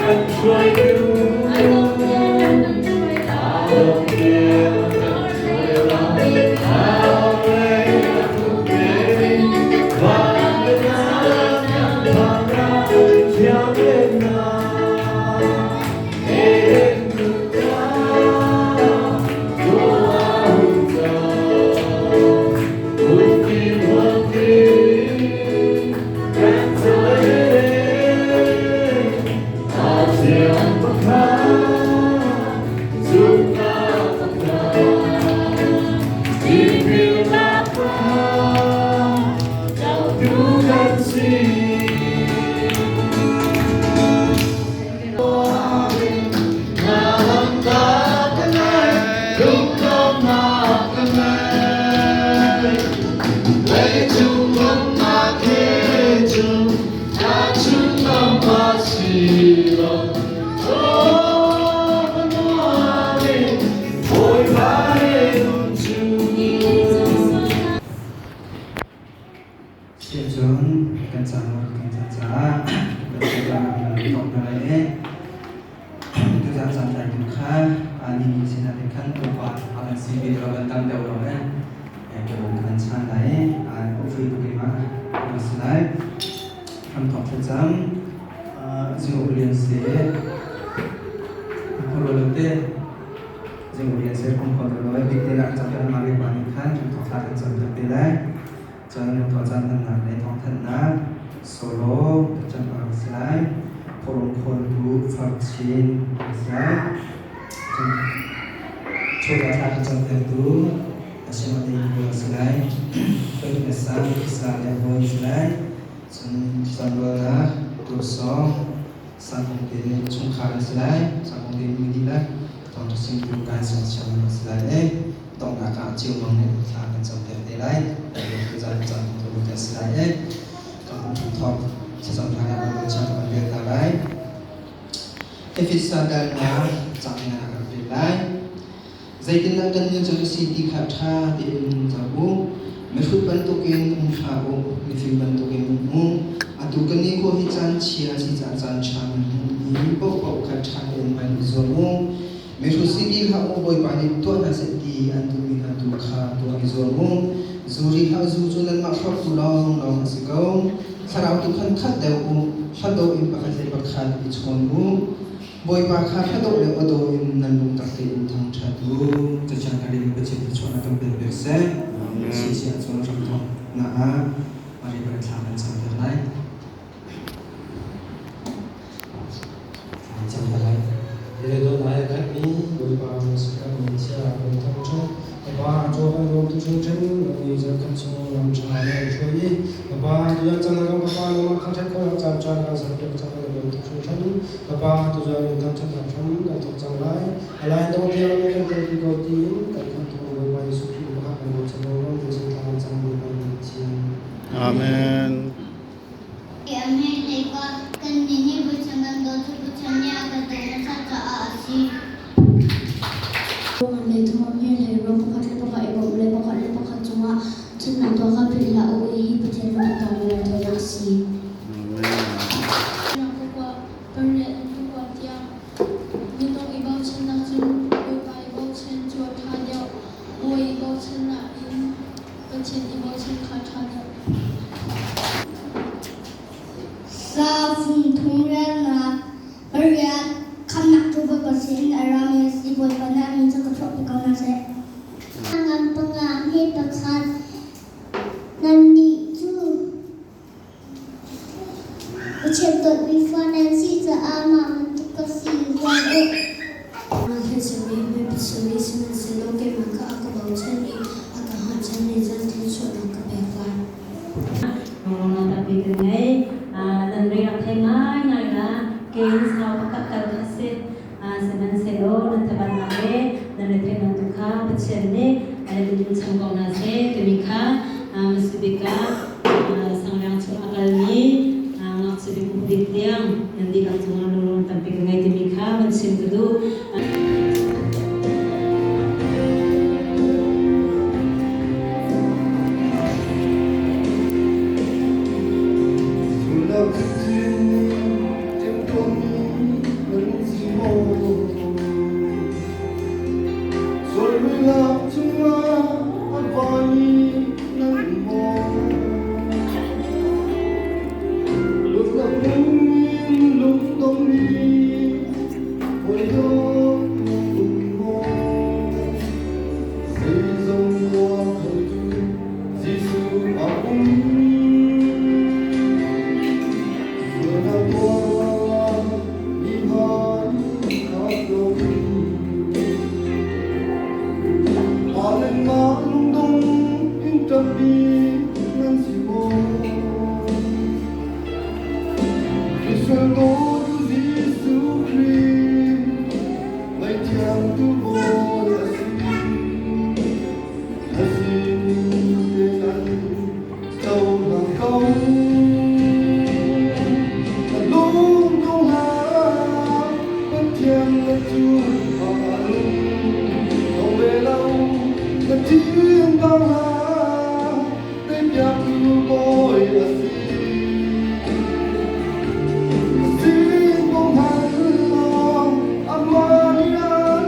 Kan hruaitu Cun kan cang kan cang caah kan cang kan thawk hna lai i tuzaan caan tlai tu kha ni ni sinah te khan upa a kan si ve lo kan tam deuh lo e ke bung kan chan lai i ufui tu keimah na si lai ram thawk thlacam zing ulian se kholo lo te zing ulian se kum kholo lo bik te la cam te ma le pa ni khan ram thawk thla kan cam te lai Cun tuahcaan hmannak le thawngthanhnak solo cangkang a si lai. Phawlawng khawntu farchin a si lai. Cun chawva thla kan campiaktu Asinatein a si lai. Pahnih sang Isa le hawi a si lai. Cun tlamrualnak tursawng sangkong te chungkhar a si lai. Sangkong te mi dihlak thawngṭha chimtu kai sawng chiang a si lai. E donghnak ah ciammang nih thla kan campiak te lai. Tuzaan caan tu kan si lai e. Kan pum thawk thlacam hna nak kan chan kan rel hna lai. Efesa dalnak cang na kan rel lai. Zeitindah kan nun cu si ti kha ṭha tein nung cang u. Mihrut bantukin um hlah u, mifim bantukin um u. Atu kan ni khawh hi caan chia si caah caan ṭha nan hmuh i paohpaoh kha ṭha tein hman i zuam u. Mihrut si ti hlah u, Bawipa nih tuah hna seh ti an duhmi hna tu kha tuah i zuam u. Zu ri hlah zu cu nanmah hrawktu lawnglawng a si ko. Thlarau tu khan khat deuh u, hla dawh in pakhat le pakhat i chawn u. Bawipa kha hla dawh le aw dawh in nan lungtak tein thangṭhat u. Cacang ka rin Pathian thluachuah kan pek pek seh. Si si ahcun hramthawk na ah Mari thla kan cam piak lai. Cam ta lai. Ledo nai a khatmi Bawipa Messiah min chia kan thangṭhat. Bapa caw kan lawm tu hringhran nang nih zarkhat chung lam ṭha na kan hruai i Bapa tuzan caan ah Bapa nangmah thangṭhat khawhnak caan ṭha na kan serpiak cang kan lawm tuk hringhran. Bapa tuzan in thangṭhatnak hram kan thawk cang lai. A lai dong tiang na kan telpi ko tiin kan khamhtu Bawipa Jesuh Khrih pakhat kan bawmchan lawlaw ti sin thla kan cam Bawipa min Pathian. Amen. Kannih nih Pathian kan dawt cu Pathian nih a kan dawt hmasa caah a si. Ruang le thawng he le ruang pakhat le pakhat i bawmh le pakhat le pakhat cungah ṭhatnak tuah kha philh hlah u. Hihi Pathian lungtak mi raithawinak a si. Pariat tiang minung i bochannak cun Bawipa i bochan cu a ṭha deuh. Bawi i bochannak in Pathian i bochan kha a ṭha deuh. Sa fung thum relnak pariat khamnak cu Bawipa sin a rami a si. Bawipa nih a min cu ka chuahpi ko hna seh. Ngan panga he pakhat nannih cu Pathian dawtmi fa nan si caah mah bantuk ka si ruang u. Mah sihmanhsehlaw keimah kha a ka bochan i a ka hngalhchan i zan thluachuahnak ka pek lai. Rong tampi kan ngei. Nan rei rak thei ngaingai la. Kein sau pakhat kal kha si. Sihmanhsehlaw nan thabatnak le nan retheihnak tu kha Pathian nih a let in cham ko hna seh timi kha Masubik ah sangrang chung a kalmi ngakchia bik bik tiang nan dihlak cungah lunglawm tampi ka ngei timi kha van chim ka duh. Misual dawtu Jesuh Khrih, ngaihthiamtu Bawi a si. Na sining te an cohlang ko. Na lung dong hlah, Pathian na cu a lung dong ve lo. Na thin bang hlah, teipiaktu Bawi a si. Sin kong hal law, amah nih an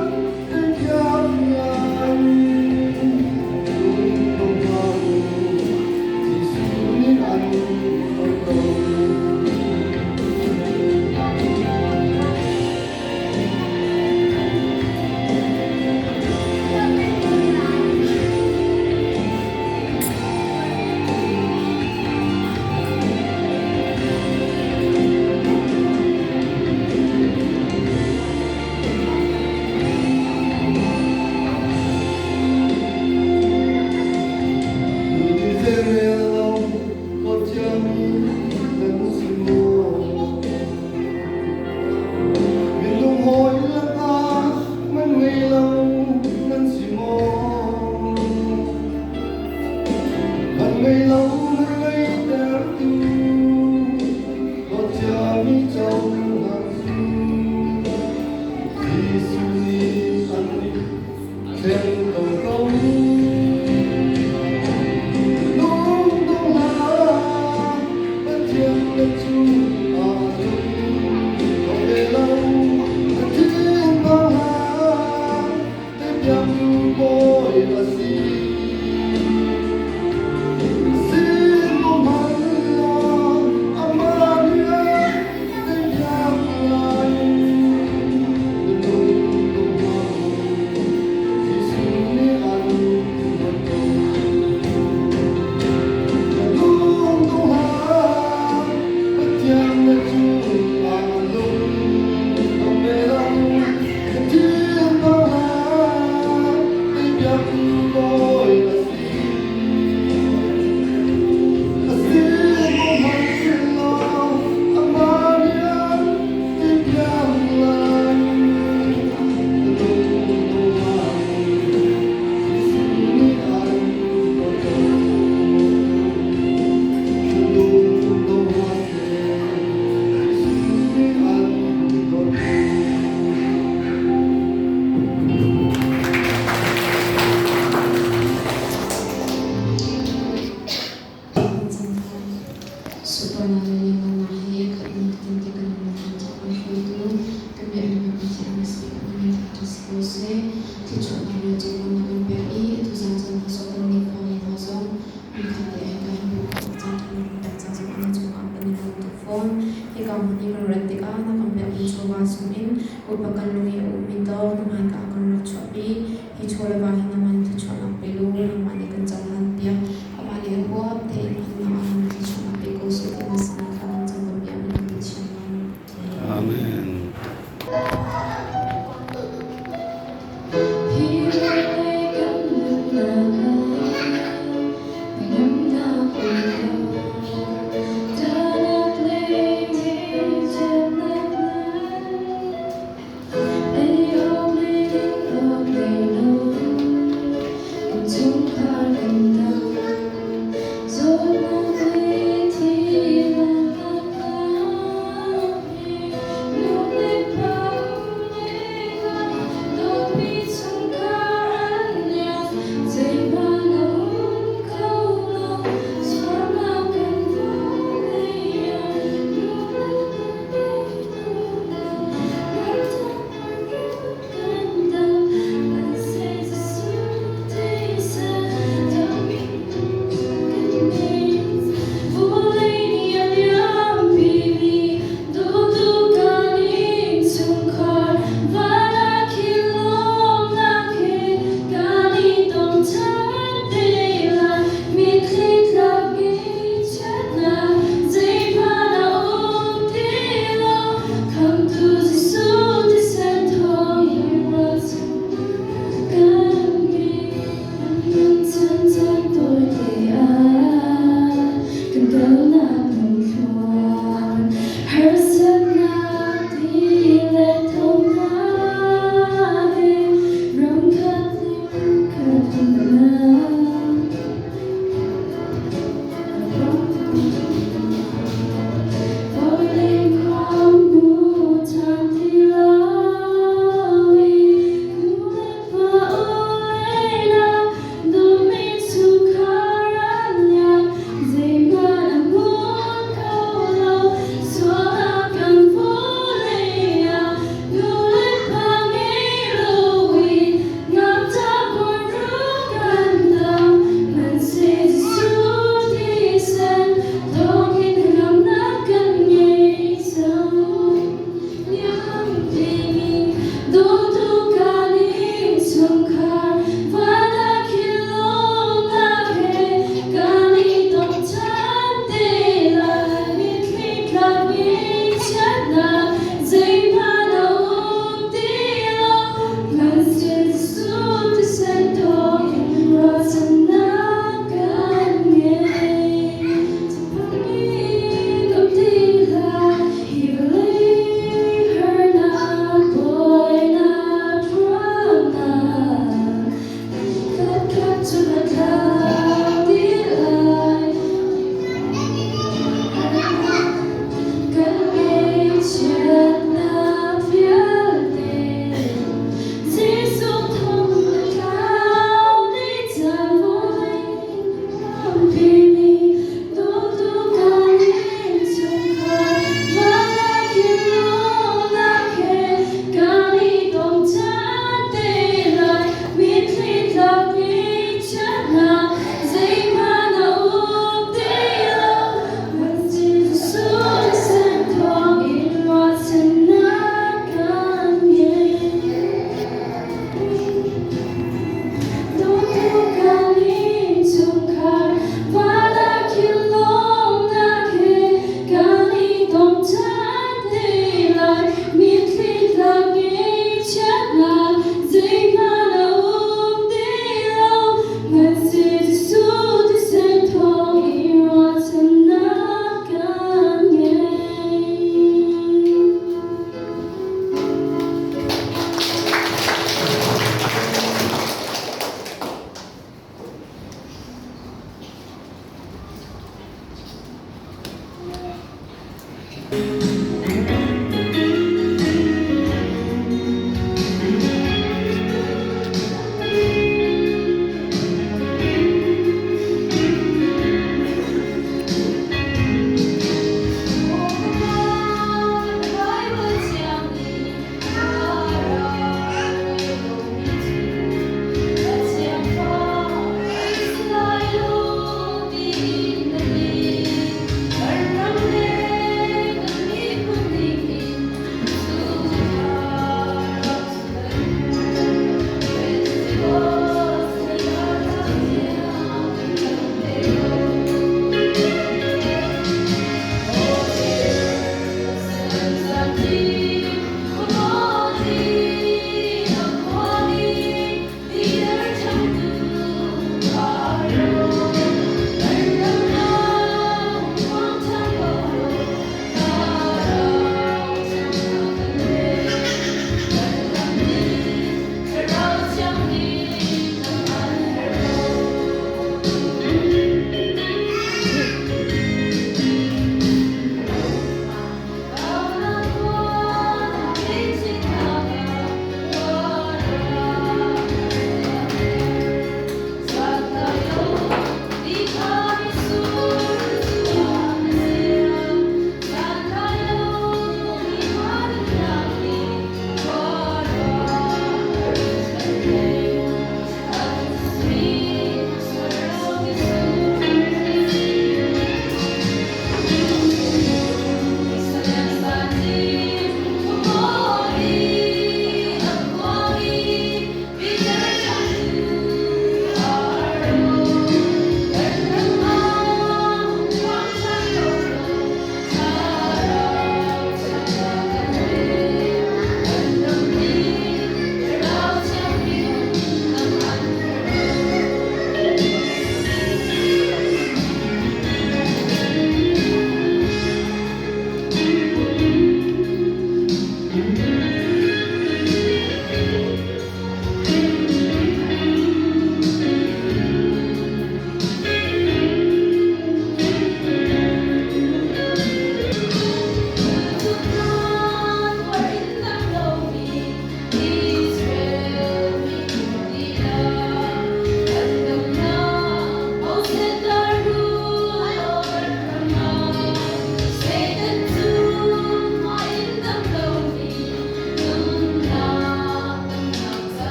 teipiak lai. Lung dong hlah u, Jesuh nih an dawt ko. Zeirel lo hlawt-ciami nan si maw? Minung hawi lakah man ngei lo nan si maw? Man ngei lo man ngeitertu hlawt-ciami cohlang cu Jesuh nih an thleng ko ko. Lung dong hlah, Pathian na cu aa lung dong ve lo. Na thin phang hlah, teipiaktu Bawi a si. Sin ko hmanh law, amah nih a teipiak lai. Na lung dong hlah u, Jesuh nih an dawt ko. Na lung dong hlah, Pathian na cu aa lung dong ve lo. Na thin phang hlah, teipiaktu Bawi a si. A sin ko hmanh law, amah nih an teipiak lai. Na lung dong hlah u, Jesuh nih an dawt ko. Na lung dong hlah seh, Jesuh nih an dawt ko. Sunparnak le lianngannak he khat ni tinte kan nunnak lam ca kan hruaitu kan biakmi kan Pathian na si kan min thangṭhat si ko seh. Thluachuahnak le cawmnak kan pek i atu zan caan hna zong kan nih khuami hna zong hmunkhat te ah kan hmuh khawh caan kan pek ca zong na cungah kan i lawm tuk fawn. Hika hmun i kan rat tikah na kan pekmi chawva chungin upa kan lung i a ummi tawk na hmaika ah kan rak chuahpi. Hi chaw le va hi nangmah nih thluachuahnak pe law nangmah nih kan cohlanpiak. Amah nih a huap tein hmannak ah nang thluachuahnak pe ko seh ti na sinah thla kan cam kan biakmi kan Pathian. Amen. Hi vawlei kan nunnak ah hnemhnak um ko. Ṭahnak le ngaihchiatnak nan ei awk le din awk ngei lo innchungkhar kan tang. Zawtnak le thihnak ah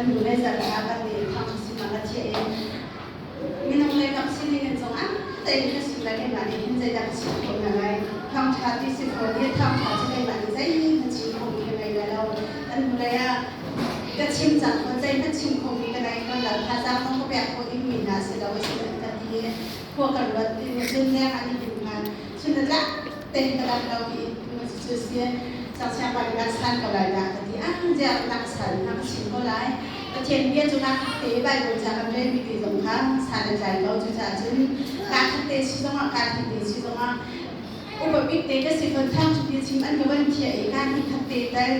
Kan hnulei zarh ah kan nih thawngṭha chim ah ka thiah i minung lei kap sining in zong ah tein ka chim lai keimah nih hin zeidah ka chim khawh hna lai. Thawngṭha ti si fawn i thawngṭha cu keimah nih zeihmanh chim khawhmi ka ngei lai lo. Kan hnulei ah ka chim cang fawn zeihmanh chim khawhmi ka ngei fawn lo. Thazaang zong ka pek khawh dingmi hna si lo a si an ka ti i khua ka ruat ti cun leng ah nihin khan chun a tlak tein ka dam lo i cu si cangsiang pa nih san ko lai dah ka ti ah ziah nak san na ka chim ko lai Pathian bia cu ka khat te Bible ca kan relmi ti zong kha san a tlai ko cucaah cun ka khat te si zongah ka thi te si zongah upa bik te ka si fawn thang cu bia chim an ka van thiah i ka hi khat te tal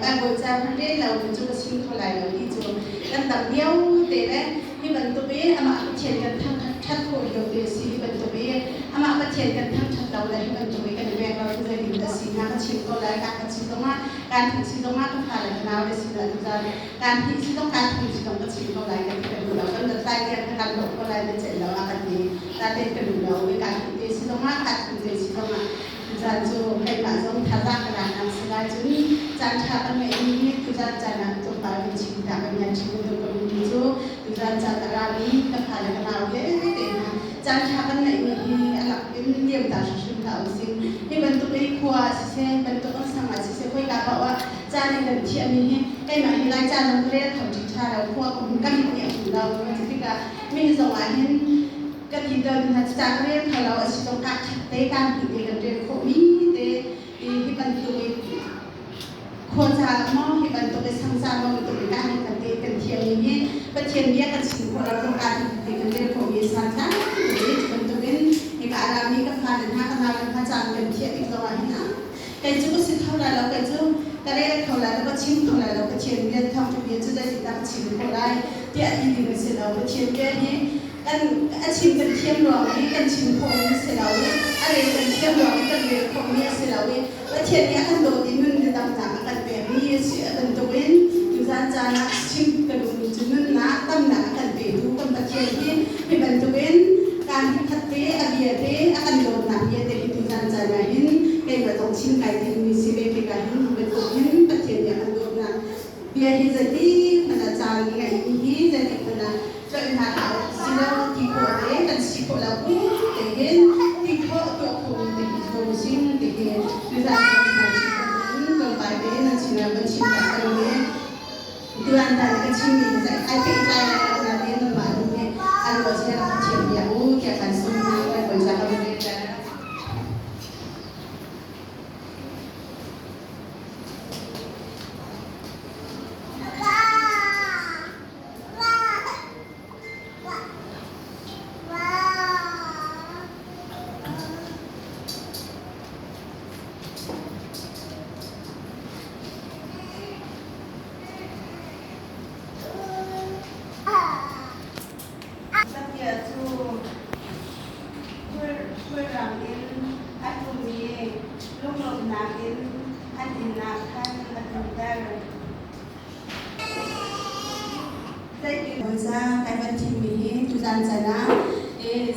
Bible ca hman rel lo cu ka chim kho lai lo ti cu kan tam lio te le hi bantuk i amah Pathian kan thangṭhat khawh lio te a si. Hi bantuk i amah Pathian kan thangṭhat lo le hi bantuk i kan i pek lo cu zeitin dah si hnga ka chim ko lai. Ka khat si zongah kaan thih si zongah ka fale ka nau le sinah tuzan kaan thih si zong kaan thum si zong ka chim ko lai ka ti ka duh lo. Kan rat lai tiang ka kan lawh ko lai na celh lo a ka ti. Natein ka duh lo. Kaan thih te si zongah kaan thum te si zongah tuzan cu keimah zong thazaang ka laknak si lai cun caan ṭha kan ngeihmi hi tuzan caan ah tlawmpal kan chim ta kan ngai chim bantuk ka mi cu tuzan caan a rami ka fale ka nau vialte hna caan ṭha kan ngeihmi hi a lak in liam ta hrimhrim hlah using hi bantuk i khua siseh bantuk an sang ah siseh khoika paoh ah caan in kan thiahmi hi keimah hi lai caan zong ka rel kho ṭhi ṭha lo khua ka hmu kan nih a hmu lo tikah mi zong ah hin Kan i ton hna ca ka rel kho lo a si zong kaa khat te kaan hnih te kan rel khawhmi te i hi bantuk i khuaca maw hi bantuk i sangca maw bantuk i kaan khat te kan thiammi hi Pathian bia kan chim khawh lo zong kaan khat te kan rel khawhmi santlai te cu bantuk in hika a rami ka fale hna ka nau le hna caan kan thiah tik zong ah hin kei cu ka si kho lai lo kei cu ka rel kho lai lo ka chim kho lai lo Pathian bia thawngṭha bia cu zeitindah ka chim khawh lai tiah ti ding a si lo Pathian bia hi kan a chim kan thiam ruang i kan chim khawhmi a si lo i a rel kan thiam ruang i kan rel khawhmi a si lo i Pathian nih a kan dawt i nun le damnak a kan pekmi a si bantukin tuzan caan ah chim ka duhmi cu nunnak damnak a kan petu kan Pathian hi hi bantukin kaan khat te a bia te a kan dawtnak bia te hi tuzan caan ah hin keimah zong chim kai timmi si ve tikah hin hi bantukin Pathian nih a kan dawtnak Bia hi zeitik hmanh ah caan ngeihmi hi zeitik hmanh ah tlolhnak ah si lo ti khawh le kan si khawh lo te hin ti khawh tuah khawhmi te hi zuam using ti hi tuzan kan hna chim bantukin tlawmpal te nan sinah kan chim ta ko i tuan tan ka chimmi hi zei ai pehtlai lai lo nain nanmah nu nih a ruah zia rak ka thiam piak u tiah kan sawm hna kan bawi ka van rel Zakia cu khulrang in a tlung i lunglawmhnak in an inn ah khan a tlunter. Bawiza kai van thimmi hi tuzan caan ah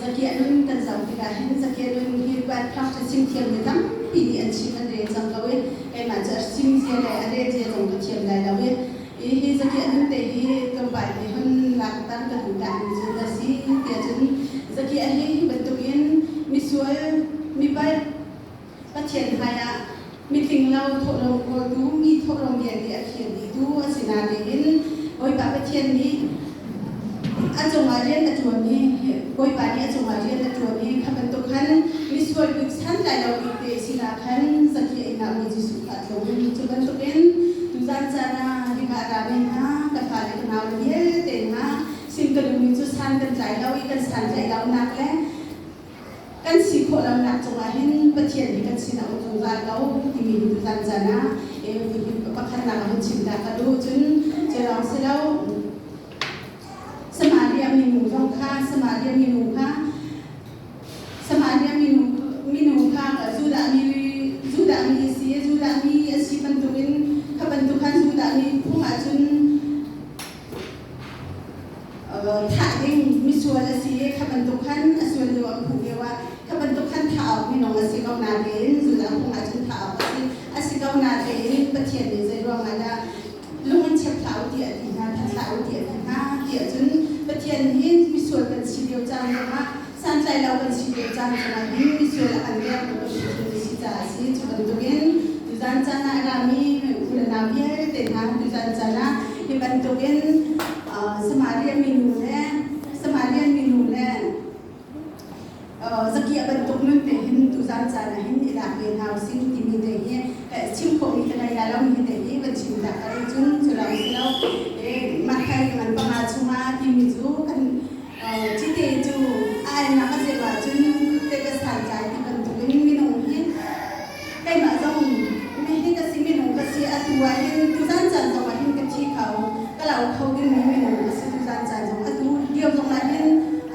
zakia nun kan zoh tikah hin zakia nun hi phak cu chim thiam mi tampi nih an chim an rel cang ko i keimah cu a chim zia le a rel zia zong ka thiam lai lo i Hi zakiah nun te hi tlawmpal te hun lakter ka duh ta mi cu a si tiah cun zakiah hi hi bantukin misual mipalh Pathian hmai ah mitling lo thawhlawm kawltu mi thawhlawm vialte a fir dihtu a si natein Bawipa Pathian nih a cungah rian a ṭuan i Bawipa nih a cungah rian a ṭuan i kha bantuk khan misual bik santlai lo bik te sinah khan zakiah inn ah Bawi Jesuh kha a tlung. Cu bantukin tuzan caan ah hika rami hna ka fale ka naule vialte hna sin ka duhmi cu san kan tlai lo i kan santlaih lonak le kan si khawh lonak cungah hin Pathian hi kan sinah um zungzal ko timi hi tuzan caan ah pakhatnak a hun chim ta ka duh. Cun cu lawng si lo Samaria minu zong kha Samaria minu kha Samaria minu minu kha Judah mi Judah mi a si Judah mi a si bantukin kha bantuk khan Judah mi phung ahcun thah ding misual a si i kha bantuk khan a sual lio an phuh lio ah kha bantuk khan thah awk minung a si ko natein Judah phung ahcun thah awk a si a si ko natein Pathian nih zei ruangah dah lung in chep hlah u tiah a ti hna that hlah. hlah u tiah a ti hna. Tiah cun Pathian hi misual kan si lio caan zongah santlai lo kan si lio caan zongah hin misual a kan pek tu kan Pathian a si caah a si. Cu bantukin tuzan caan ah a rami u le nau vialte hna tuzan caan ah hi bantukin Samaria minu le Samaria minu le Zakiah bantuk nun te hin tuzan caan ah hin i lak ve hna using timi te hi chim khawhmi ka ngei la lo mi te hi van chim ta ka cun cu lo si lo Matthai ngan panga chungah timi cu kan cite cu a ainak a zeu ahcun te ka santlai ti bantukin minung hi keimah zong mi hi ka si minung ka si atu ah hin tuzan caan zong ah hin ka thi kho ka lau kho dingmi minung ka si tuzan caan zong atu lio zong ah hin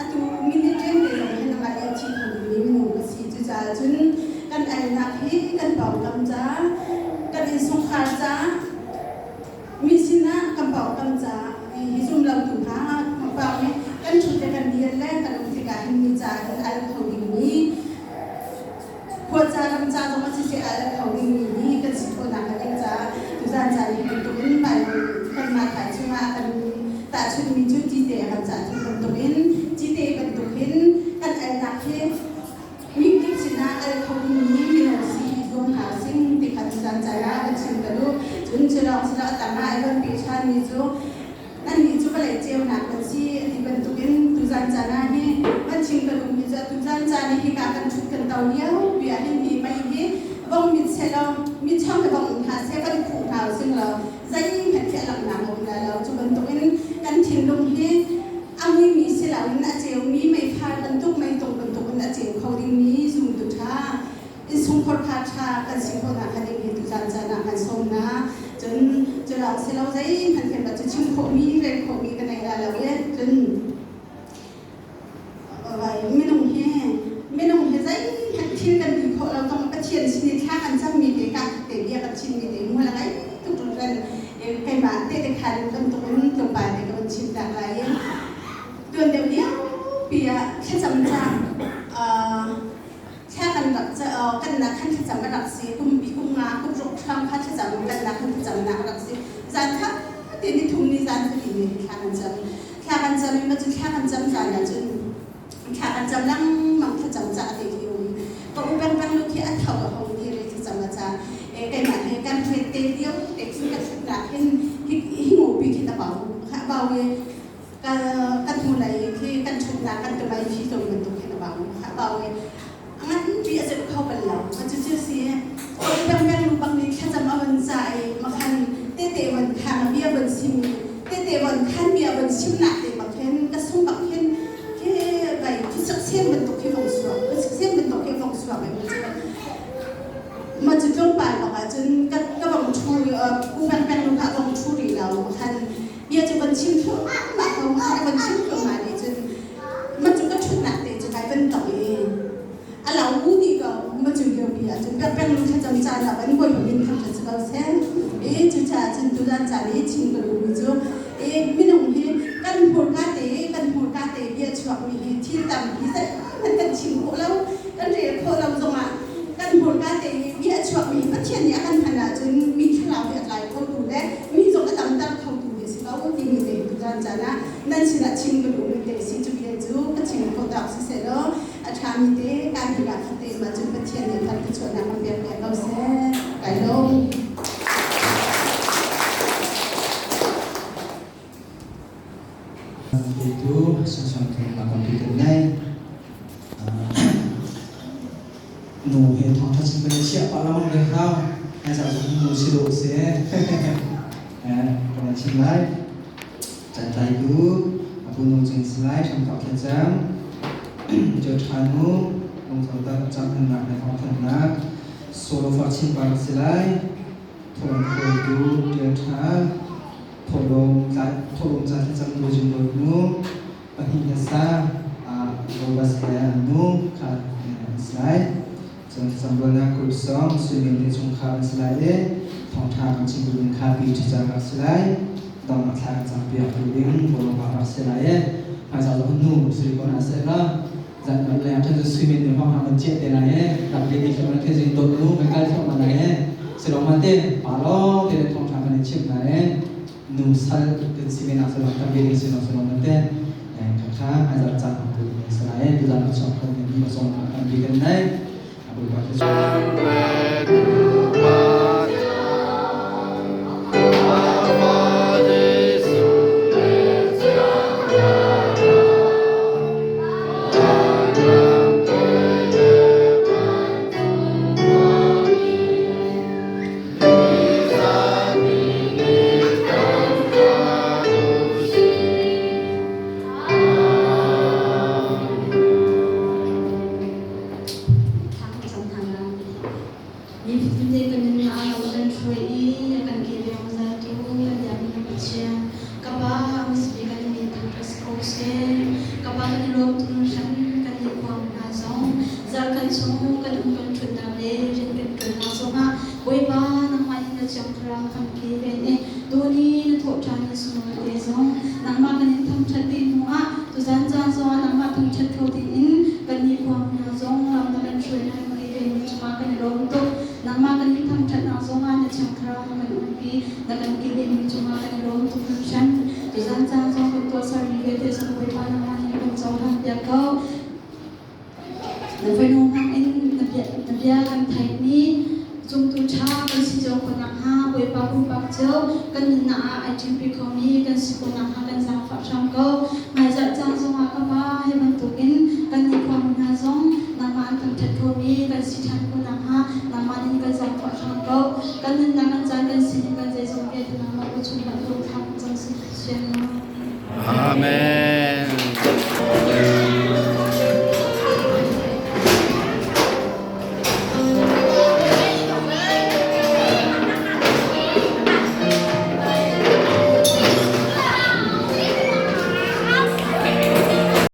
atu minute tlem te zong hin amah nih a thi kho dingmi minung ka si. Cucaah cun kan alnak hi kan pawngkam ca kan innchungkhar ca mi sinah kan pawngkam ca hi zum lo tu hna pawng i kan ṭhut le kan dir le kan um tikah hin mi ca hin al kho dingmi khuaca ram ca zong a siseh al kho dingmi hi kan si khawhnak a ding caah tuzan caan hi bantukin Bible kanmah thai chungah kan tahchunhmi cu cite a kan cah cu bantukin cite bantukin kan alnak hi mikip sinah al kho dingmi mino si i zuam hna sing ti kha tuzan caan ah kan chim ka duh. Cun cu lawng si lo a tang ah ai van pe ṭhanmi cu nannih cu vawlei ceunak nan si a ti bantukin tuzan caan ah hi van chim ka duhmi cu tuzan caan i hika kan ṭhut kan to lio pi ah hin hi mei hi vong mit seh law mit chong hi vong um hna seh van khuh hna using law zeihmanh khi a langhnak a um lai lo. Cu bantukin kan thinlung hi a muimi si loin a ceumi meifar bantuk meitung bantukin a ceu kho dingmi zumtu ṭha innchungkhar kha ṭha kan si khawhnak kha ding hi tuzan caan ah kan sawm hna. Cun cu lawng si lo zeihmanh kan cu chim khawhmi rel khawhmi ka nei la lo e. Cun minung hi zeihmanh thil kan ti khawh lo tong Pathian sin i thla kan cammi te ka te bia kan chimmi te mual a ngai tuk ran keimah te te khan bantukin tlawmpal te ka van chim tak lai i tuan deuh lio pi ah thlacam cang thla kan rak kan nak khan thlacam a rak si kum bi kum nga kum ruk hram kha thlacam kan nak khan thlacam nak a rak si zan kha te ni thum ni zan thali ni thla kan cam thla kan cam i ma cu thla kan cam zan ah cun thla kan cam lengmang thlacam ca te khi um ka u peng peng lu khi a tho a hong dir i thlacam a ca keimah he kan hret te lio te khi ka thut nak hin hi ngo pi khi ta bau kha bau i kan hnulei khi kan ṭhutnak kan tumai phi tlawm bantuk khin a bau a bau i a nganpi a zeuh kho bal lo. Cu cu si pengpeng lu bak nih thlacam a van ca i makhan tete van khang bia van sim i tete van khan bia van simnak te bak hin ka sung bak hin khi vai phusak sen bantuk khi vong suak phusak sen bantuk khi vong suak i ma cu tlawmpal bak ahcun ka vong ṭhu u pengpeng lu kha vong ṭhu rih lo makhan bia cu van chim thluahmah ko ma van chim thluahmah nih cun ma cu ka ṭhutnak te cu kai van tok i a lau u ti ko ma cu lio bi ah cun peng lu thlacam caan ah van bawipa min thangṭhat si ko seh e cu caah cun tuzan caan i chim ka duhmi cu e minung hi kan hmurka te kan hmurka te bia chuakmi hi thil tam hi zeihmanh kan chim khawh lo kan rel khawh lo zongah kan hmurka te i bia chuakmi Pathian nih a kan hman ahcun mi thlarau hi a tlai khotu le mi zong a damter khotu hi a si ko timi te tuzan caan ah nan sinah chim ka duhmi te si. Cu bia cu ka chim khawh dawk siseh law a ṭhami te kai hnik ah khat te mah cun Pathian nih kan thluachuahnak kan pek piak ko seh. Kai lawm. Itu sang thong na computer nei nu he thong tha chim kan chia pa lamang le hau na sa zong nu si do se kan chim lai chan tlai tu apu nu ching silai tham tok thla chang jo tha nu lung tho ta chang han nak na thong than nak solo fa chin pa silai thong khoi tu tia tha Thawhlawm ca thlacamtu zungzal nu pahnih le sa Robas he an nu kha an si lai. Cun thlacam group song suimin te chungkhar an si lai i thawngṭha kan chim ding kha pi ṭhica rak si lai. Dong a thla kan campiak tu ding bawlawng rak si lai i hmaizah zong nu sui ko hna seh law zan kan leng ṭhan cu suimin nih hong kan chiah te lai i rak le ti thluahmah the zing dawt nu kan kal thluahmah lai i silong ma te pa lawng te le thawngṭha kan i chimh lai i nu sal kan si men ah silong. tampi ding si no si no te kha ai zar cang tu ni sa lai tu zan chong khan ni ma song tampi kan nei abu ba